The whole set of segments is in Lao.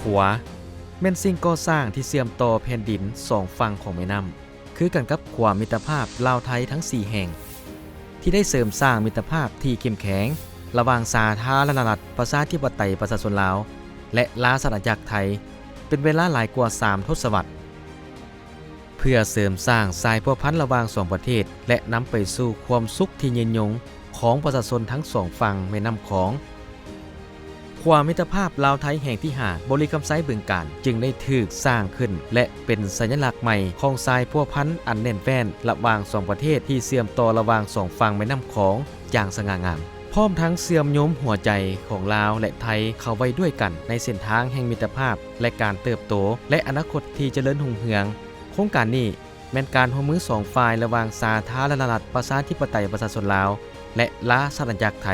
ຂົວ ແມ່ນສິ່ງກໍ່ສ້າງທີ່ເຊື່ອມຕໍ່ແຜ່ນດິນສອງຝັ່ງຂອງແມ່ນ້ຳ ຄືກັນກັບຂົວມິດຕະພາບລາວ-ໄທທັງສີ່ແຫ່ງ ທີ່ໄດ້ເສີມສ້າງມິດຕະພາບທີ່ເຂັ້ມແຂງລະຫວ່າງສາທາລະນະລັດ ປະຊາທິປະໄຕ ປະຊາຊົນລາວ ແລະ ລາຊະອານາຈັກໄທ ເປັນເວລາຫຼາຍກວ່າສາມທົດສະວັດ. ເພື່ອເສີມສ້າງສາຍພົວພັນລະຫວ່າງສອງປະເທດ ແລະ ນຳໄປສູ່ຄວາມສຸກທີ່ຍືນຍົງຂອງປະຊາຊົນທັງສອງຝັ່ງແມ່ນ້ຳຂອງ. ຂົວມິດຕະພາບລາວ-ໄທແຫ່ງທີຫ້າ ບໍລິຄຳໄຊ ບຶງການ ຈຶ່ງໄດ້ຖືກສ້າງຂຶ້ນ ແລະ ເປັນສັນຍະລັກໃໝ່ຂອງສາຍພົວພັນອັນແໜ້ນແຟ້ນລະຫວ່າງສອງປະເທດທີ່ເຊື່ອມຕໍ່ລະຫວ່າງສອງຝັ່ງແມ່ນ້ຳຂອງຢ່າງສະຫງ່າງາມ, ພ້ອມທັງເຊື່ອມໂຍງຫົວໃຈຂອງລາວ ແລະ ໄທເຂົ້າໄວ້ດ້ວຍກັນໃນເສັ້ນທາງແຫ່ງມິດຕະພາບ ແລະ ການເຕີບໂຕ ແລະ ອະນາຄົດທີ່ຈະເລີນຮຸ່ງເຮືອງ. ໂຄງການນີ້ແມ່ນການຮ່ວມມືສອງຝ່າຍລະຫວ່າງສາທາລະນະລັດ ປະຊາທິປະໄຕ ປະຊາຊົນລາວ ແລະ ລາຊະອານາຈັກໄທ,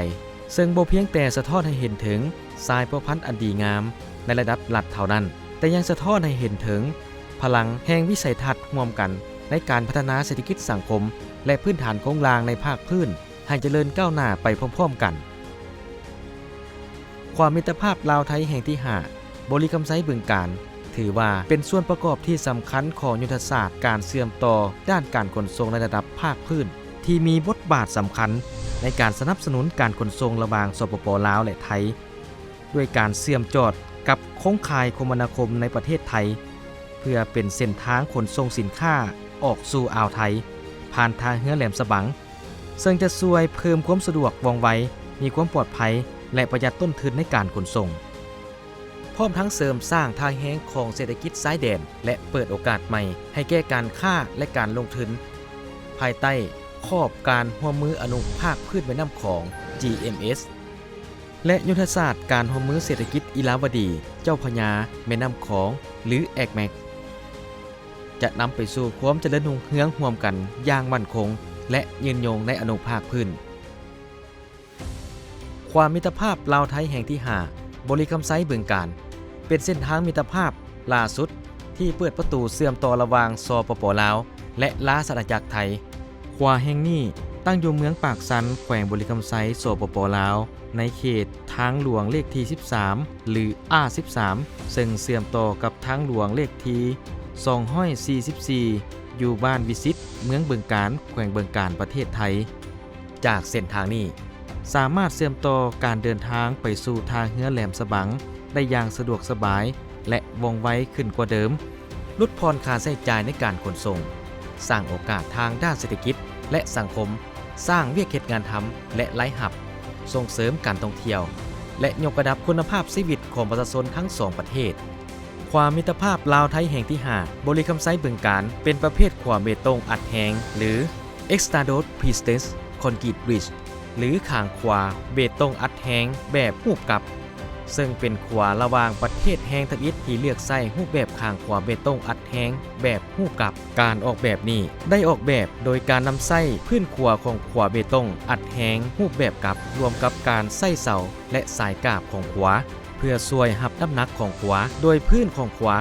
ເຊິ່ງບໍ່ພຽງແຕ່ສະທ້ອນໃຫ້ເຫັນເຖິງສາຍພົວພັນອັນດີງາມໃນລະດັບລັດເທົ່ານັ້ນ, ແຕ່ຍັງສະທ້ອນໃຫ້ເຫັນເຖິງພະລັງແຫ່ງວິໄສທັດຮ່ວມກັນໃນການພັດທະນາເສດຖະກິດສັງຄົມ ແລະ ພື້ນຖານໂຄງລ່າງໃນພາກພື້ນ ໃຫ້ຈະເລີນກ້າວໜ້າໄປພ້ອມໆກັນ. ຂົວມິດຕະພາບລາວ-ໄທແຫ່ງທີຫ້າ ບໍລິຄຳໄຊ ບຶງການ ຖືວ່າເປັນສ່ວນປະກອບທີ່ສຳຄັນຂອງຍຸດທະສາດການເຊື່ອມຕໍ່ດ້ານການຂົນສົ່ງໃນລະດັບພາກພື້ນ ທີ່ມີບົດບາດສຳຄັນໃນການສະໜັບສະໜູນການຂົນສົ່ງລະຫວ່າງ ສປປ ລາວ ແລະ ໄທ ດ້ວຍການເຊື່ອມຈອດກັບໂຄງຂ່າຍຄົມມະນາຄົມໃນປະເທດໄທ ເພື່ອເປັນເສັ້ນທາງຂົນສົ່ງສິນຄ້າອອກສູ່ອ່າວໄທ ຜ່ານທ່າເຮືອແຫຼມສະບັງ, ເຊິ່ງຈະຊ່ວຍເພີ່ມຄວາມສະດວກ, ວ່ອງໄວ, ມີຄວາມປອດໄພ ແລະ ປະຢັດຕົ້ນທຶນໃນການຂົນສົ່ງ, ພ້ອມທັງເສີມສ້າງທ່າແຮງຂອງເສດຖະກິດຊາຍແດນ ແລະ ເປີດໂອກາດໃໝ່ໃຫ້ແກ່ການຄ້າ ແລະ ການລົງທຶນ ພາຍໃຕ້ຂອບການຮ່ວມມືອະນຸພາກພື້ນແມ່ນ້ຳຂອງ GMS ແລະ ຍຸດທະສາດການຮ່ວມມືເສດຖະກິດອີລາວະດີ ເຈົ້າພະຍາ ແມ່ນ້ຳຂອງ ຫຼື ແອັກແມັກ ຈະນຳໄປສູ່ຄວາມຈະເລີນຮຸ່ງເຮືອງຮ່ວມກັນຢ່າງໝັ້ນຄົງ ແລະ ຍືນຍົງໃນອະນຸພາກພື້ນ. ຂົວມິດຕະພາບລາວ-ໄທແຫ່ງທີຫ້າ ບໍລິຄຳໄຊ ບຶງການ ເປັນເສັ້ນທາງມິດຕະພາບຫຼ້າສຸດທີ່ເປີດປະຕູເຊື່ອມຕໍ່ລະຫວ່າງ ສປປ ລາວ ແລະ ລາຊະອານາຈັກໄທ. ຂົວແຫ່ງນີ້ຕັ້ງຢູ່ເມືອງປາກຊັນ ແຂວງບໍລິຄຳໄຊ ສປປ ລາວ ໃນເຂດທາງຫຼວງເລກທີສິບສາມ ຫຼື ອາສິບສາມ ເຊິ່ງເຊື່ອມຕໍ່ກັບທາງຫຼວງເລກທີສອງຮ້ອຍສີ່ສິບສີ່ ຢູ່ບ້ານວິສິດ ເມືອງບຶງການ ແຂວງບຶງການ ປະເທດໄທ. ຈາກເສັ້ນທາງນີ້ ສາມາດເຊື່ອມຕໍ່ການເດີນທາງໄປສູ່ທ່າເຮືອແຫຼມສະບັງໄດ້ຢ່າງສະດວກສະບາຍ ແລະ ວ່ອງໄວຂຶ້ນກວ່າເດີມ, ຫຼຸດຜ່ອນຄ່າໃຊ້ຈ່າຍໃນການຂົນສົ່ງ, ສ້າງໂອກາດທາງດ້ານເສດຖະກິດ ແລະ ສັງຄົມ, ສ້າງວຽກເຮັດງານທຳ ແລະ ລາຍຮັບ, ສົ່ງເສີມການທ່ອງທ່ຽວ ແລະ ຍົກລະດັບຄຸນນະພາບຊີວິດຂອງປະຊາຊົນທັງສອງປະເທດ. ຂົວມິດຕະພາບລາວ-ໄທແຫ່ງທີຫ້າ ບໍລິຄຳໄຊ ບຶງການ ເປັນປະເພດຂົວເບຕົງອັດແຮງ ຫຼື Extra Load Precess Concrete Bridge ຫຼື ຄາງຂົວເບຕົງອັດແຮງແບບຮູບກັບ, ເຊິ່ງເປັນຂົວລະຫວ່າງປະເທດແຫ່ງທຳອິດທີ່ເລືອກໃຊ້ຮູບແບບຄາງຂົວເບຕົງອັດແຮງແບບຮູບກັບ. ການອອກແບບນີ້ໄດ້ອອກແບບໂດຍການນຳໃຊ້ພື້ນຂົວຂອງຂົວເບຕົງອັດແຮງຮູບແບບກັບ ລວມກັບການໃຊ້ເສົາ ແລະ ສາຍກາບຂອງຂົວ ເພື່ອຊ່ວຍຮັບນ້ຳໜັກຂອງຂົວ, ໂດຍພື້ນຂອງຂົວ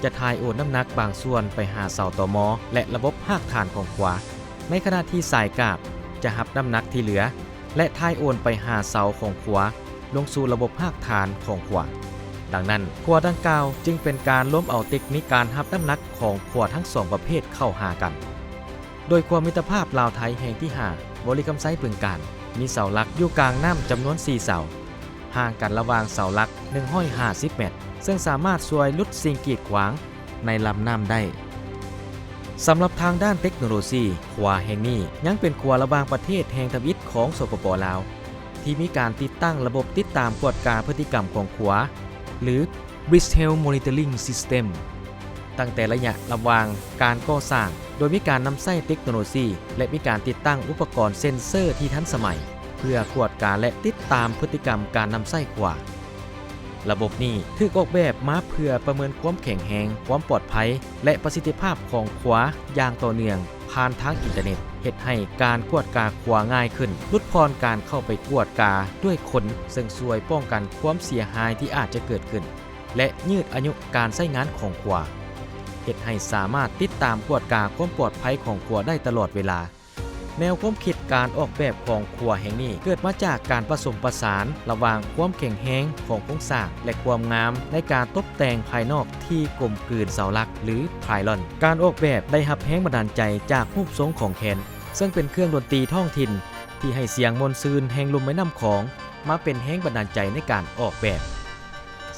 ຈະຖ່າຍໂອນນ້ຳໜັກບາງສ່ວນໄປຫາເສົາຕໍມໍ ແລະ ລະບົບຮາກຖານຂອງຂົວ, ໃນຂະນະທີ່ສາຍກາບຈະຮັບນ້ຳໜັກທີ່ເຫຼືອ ແລະ ຖ່າຍໂອນໄປຫາເສົາຂອງຂົວ ລົງສູ່ລະບົບຮາກຖານຂອງຂົວ. ດັ່ງນັ້ນ, ຂົວດັ່ງກ່າວຈຶ່ງເປັນການລວມເອົາເຕັກນິກການຮັບນ້ຳໜັກຂອງຂົວທັງສອງປະເພດເຂົ້າຫາກັນ. ໂດຍຂົວມິດຕະພາບລາວ-ໄທແຫ່ງທີຫ້າ ບໍລິຄຳໄຊ ບຶງການ ມີເສົາຫຼັກຢູ່ກາງນ້ຳຈຳນວນສີ່ເສົາ, ຫ່າງກັນລະຫວ່າງເສົາຫຼັກໜຶ່ງຮ້ອຍຫ້າສິບແມັດ, ເຊິ່ງສາມາດຊ່ວຍຫຼຸດສິ່ງກີດຂວາງໃນລຳນ້ຳໄດ້. ສຳລັບທາງດ້ານເຕັກໂນໂລຊີ, ຂົວແຫ່ງນີ້ຍັງເປັນຂົວລະຫວ່າງປະເທດແຫ່ງທຳອິດຂອງ ສປປ ລາວ ທີ່ມີການຕິດຕັ້ງລະບົບຕິດຕາມກວດກາພຶດຕິກຳຂອງຂົວ ຫຼື Bridge Health Monitoring System ຕັ້ງແຕ່ໄລຍະລະຫວ່າງການກໍ່ສ້າງ, ໂດຍມີການນຳໃຊ້ເຕັກໂນໂລຊີ ແລະ ມີການຕິດຕັ້ງອຸປະກອນເຊັນເຊີທີ່ທັນສະໄໝ ເພື່ອກວດກາ ແລະ ຕິດຕາມພຶດຕິກຳການນຳໃຊ້ຂົວ. ລະບົບນີ້ຖືກອອກແບບມາເພື່ອປະເມີນຄວາມແຂງແຮງ, ຄວາມປອດໄພ ແລະ ປະສິດທິພາບຂອງຂົວຢ່າງຕໍ່ເນື່ອງຜ່ານທາງອິນເຕີເນັດ, ເຮັດໃຫ້ການກວດກາຂົວງ່າຍຂຶ້ນ, ຫຼຸດຜ່ອນການເຂົ້າໄປກວດກາດ້ວຍຄົນ, ເຊິ່ງຊ່ວຍປ້ອງກັນຄວາມເສຍຫາຍທີ່ອາດຈະເກີດຂຶ້ນ ແລະ ຍືດອາຍຸການໃຊ້ງານຂອງຂົວ, ເຮັດໃຫ້ສາມາດຕິດຕາມກວດກາຄວາມປອດໄພຂອງຂົວໄດ້ຕະຫຼອດເວລາ. ແນວຄວາມຄິດການອອກແບບຂອງຂົວແຫ່ງນີ້ ເກີດມາຈາກການປະສົມປະສານລະຫວ່າງຄວາມແຂງແຮງຂອງໂຄງສ້າງ ແລະ ຄວາມງາມໃນການຕົບແຕ່ງພາຍນອກທີ່ກົມກືນເສົາຫຼັກ ຫຼື ໄພລອນ. ການອອກແບບໄດ້ຮັບແຮງບັນດານໃຈຈາກຮູບຊົງຂອງແຄນ ເຊິ່ງເປັນເຄື່ອງດົນຕີທ້ອງຖິ່ນທີ່ໃຫ້ສຽງມ່ວນຊື່ນແຫ່ງລຸ່ມແມ່ນ້ຳຂອງ ມາເປັນແຮງບັນດານໃຈໃນການອອກແບບ.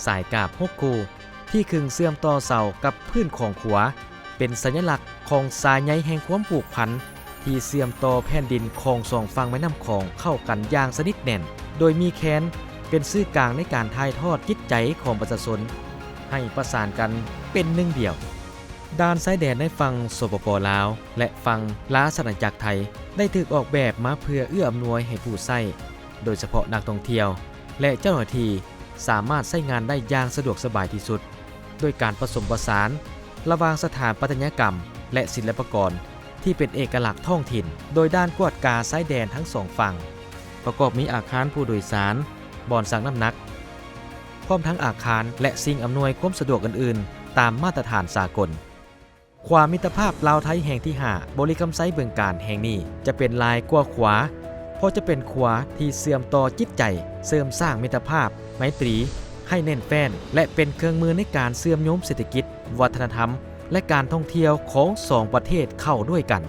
ສາຍກາບຫົກຄູ່ ທີ່ຂຶງເຊື່ອມຕໍ່ເສົາກັບພື້ນຂອງຂົວ ເປັນສັນຍະລັກຂອງສາຍໃຍແຫ່ງຄວາມຜູກພັນທີ່ເຊື່ອມຕໍ່ແຜ່ນດິນຂອງສອງຝັ່ງແມ່ນ້ຳຂອງເຂົ້າກັນຢ່າງສະໜິດແໜ້ນ, ໂດຍມີແຄນເປັນສື່ກາງໃນການຖ່າຍທອດຈິດໃຈຂອງປະຊາຊົນໃຫ້ປະສານກັນເປັນໜຶ່ງດຽວ. ດ່ານຊາຍແດນໃນຝັ່ງ ສປປ ລາວ ແລະ ຝັ່ງລາຊະອານາຈັກໄທ ໄດ້ຖືກອອກແບບມາເພື່ອເອື້ອອຳນວຍໃຫ້ຜູ້ໃຊ້, ໂດຍສະເພາະນັກທ່ອງທ່ຽວ ແລະ ເຈົ້າໜ້າທີ່ ສາມາດໃຊ້ງານໄດ້ຢ່າງສະດວກສະບາຍທີ່ສຸດ ໂດຍການປະສົມປະສານລະຫວ່າງສະຖາປັດຕະຍະກຳ ແລະ ສິລະປະກອນທີ່ເປັນເອກະລັກທ້ອງຖິ່ນ, ໂດຍດ່ານກວດກາຊາຍແດນທັງສອງຝັ່ງ ປະກອບມີອາຄານຜູ້ໂດຍສານ, ບ່ອນຊັ່ງນ້ຳໜັກ, ພ້ອມທັງອາຄານ ແລະ ສິ່ງອຳນວຍຄວາມສະດວກອື່ນໆ ຕາມມາດຕະຖານສາກົນ. ຂົວມິດຕະພາບລາວໄທແຫ່ງທີຫ້າ ບໍລິຄຳໄຊ ບຶງການແຫ່ງນີ້ຈະເປັນຫຼາຍກວ່າຂົວ, ເພາະຈະເປັນຂົວທີ່ເຊື່ອມຕໍ່ຈິດໃຈ, ເສີມສ້າງມິດຕະພາບໄມຕີໃຫ້ແໜ້ນແຟ້ນ ແລະ ເປັນເຄື່ອງມືໃນການເຊື່ອມໂຍງເສດຖະກິດ, ວັດທະນະທຳ ແລະ ການທ່ອງທ່ຽວຂອງສອງປະເທດເຂົ້າດ້ວຍກັນ,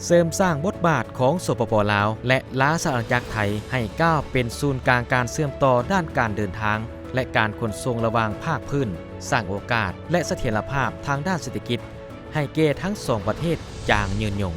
ເສີມສ້າງບົດບາດຂອງ ສປປ ລາວ ແລະ ລາຊະອານາຈັກໄທ ໃຫ້ກ້າວເປັນສູນກາງການເຊື່ອມຕໍ່ດ້ານການເດີນທາງ ແລະ ການຂົນສົ່ງລະຫວ່າງພາກພື້ນ, ສ້າງໂອກາດ ແລະ ສະຖຽນລະພາບທາງດ້ານເສດຖະກິດ ໃຫ້ແກ່ທັງສອງປະເທດຢ່າງຍືນຍົງ.